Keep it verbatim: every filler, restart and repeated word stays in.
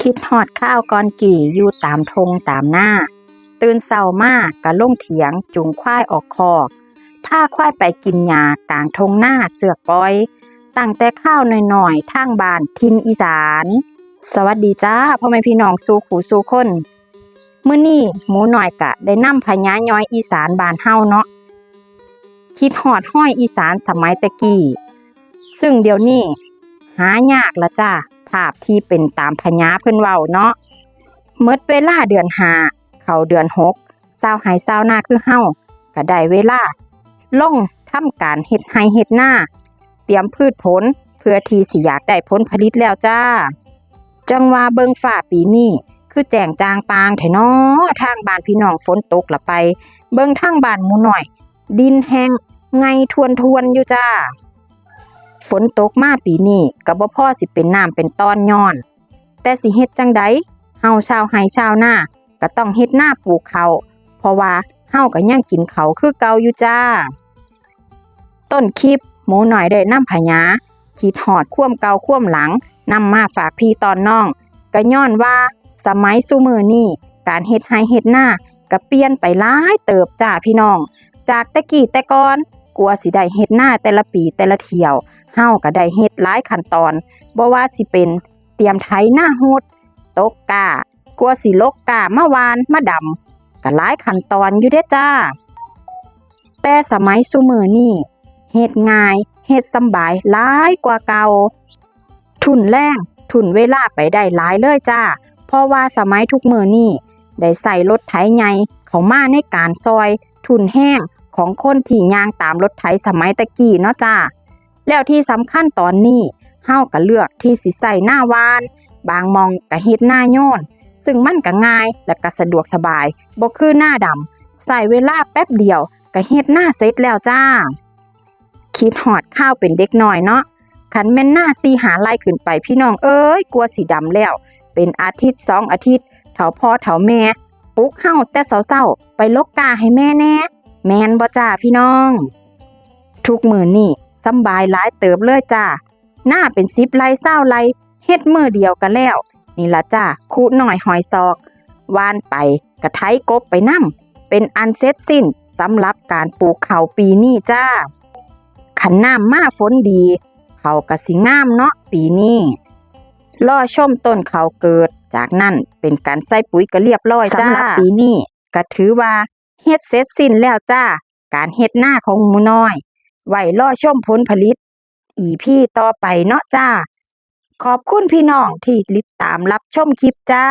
คิดฮอดคาวก่อนกี้อยู่ตามท่งตามนา ตื่นเช้ามากะลงเถียงจูงควายออกคอก พาควายไปกินหญ้ากลางท่งนาเสือกปอย ตั้งแต่คาวน้อยๆ ทางบ้านถิ่นอีสาน สวัสดีจ้า พ่อแม่พี่น้องสู่ผู้สู่คน มื้อนี้หมูน้อยกะได้นำพญาย่อยอีสานบ้านเฮาเนาะ คิดฮอดฮอยอีสานสมัยแต่กี้ ซึ่งเดี๋ยวนี้หายากละจ้า ภาพที่เป็นตามพญาเพิ่นเว้าเนาะ หมดเวลาเดือนห้า เข้าเดือนหก ชาวไร่ชาวนาคือเฮา กะได้เวลาลงทำการเฮ็ดไร่เฮ็ดนา เตรียมพืชผล เพื่อที่สิอยากได้ผลผลิตแล้วจ้า จั่งว่าเบิ่งฟ้าปีนี้ คือแจ้งจ่างป่างแท้น้อ ทางบ้านพี่น้องฝนตกละไป เบิ่งทางบ้านหมูน้อย ดินแห้งไง่ทวนๆ อยู่จ้า ฝนตกมาปีนี้กะบ่พอสิเป็นน้ำเป็นตอนย้อน แต่สิเฮ็ดจั่งใด เฮาชาวไร่ชาวนา กะต้องเฮ็ดนาปลูกข้าว เพราะว่าเฮากะยังกินข้าวคือเก่าอยู่จ้า ต้นคลิปหมูน้อยได้นำพญา คิดฮอดความเก่าความหลัง นำมาฝากพี่ตอนน้อง กะย้อนว่าสมัยซุมื้อนี้ การเฮ็ดไร่เฮ็ดนากะเปลี่ยนไปหลายเติบจ้าพี่น้อง จากแต่กี้แต่ก่อน กว่าสิได้เฮ็ดนาแต่ละปีแต่ละเที่ยว เฮากะได้เฮ็ดหลายขั้นตอน บ่ว่าสิเป็นเตรียมไถนาฮุด ตกกล้า กว่าสิหลกกล้ามาหว่านมาดำ กะหลายขั้นตอนอยู่เด้จ้า แต่สมัยซุมื้อนี้ เฮ็ดง่าย เฮ็ดสำบายหลายกว่าเก่า ทุ่นแรง ทุ่นเวลาไปได้หลายเลยจ้า เพราะว่าสมัยทุกมื้อนี้ ได้ใช้รถไถใหญ่เข้ามาในการซอยทุ่นแรงของคนที่ย่างตามรถไถสมัยแต่กี้เนาะจ้า แล้วที่สำคัญตอนนี้ เฮากะเลือกที่สิใช้นาหว่าน บางหม่องกะเฮ็ดนาโยน ซึ่งมันกะง่าย และกะสะดวกสบาย บ่คือนาดำ ใช้เวลาแป๊บเดียวกะเฮ็ดนาเสร็จแล้วจ้า คิดฮอดคาวเป็นเด็กน้อยเนาะ คันแม่นนาสี่ห้าไร่ขึ้นไปพี่น้องเอ้ย กว่าสิดำแล้ว เป็นอาทิตย์สองอาทิตย์ เฒ่าพ่อเฒ่าแม่ปลุกเฮาแต่เช้าๆ ไปหลกกล้าให้แม่แน่ แม่นบ่จ้าพี่น้อง ทุกมื้อนี้สำบายหลายเติบเลยจ้า นาเป็นสิบไร่ซาวไร่ เฮ็ดมื้อเดียวกะแล้ว นี่ล่ะจ้า คุน้อยหอยซอก หว่านไปกะไถกบไปนำ เป็นอันเสร็จสิ้นสำหรับการปลูกข้าวปีนี้จ้า คันน้ำมาฝนดี ข้าวกะสิงามเนาะปีนี้ รอชมต้นข้าวเกิด จากนั้นเป็นการใส่ปุ๋ยกะเรียบร้อยจ้า สำหรับปีนี้กะถือว่าเฮ็ดเสร็จสิ้นแล้วจ้า การเฮ็ดนาของหมูน้อย ไว้รอชมผลผลิต อีพีต่อไปเนาะจ้า ขอบคุณพี่น้องที่ติดตามรับชมคลิปจ้า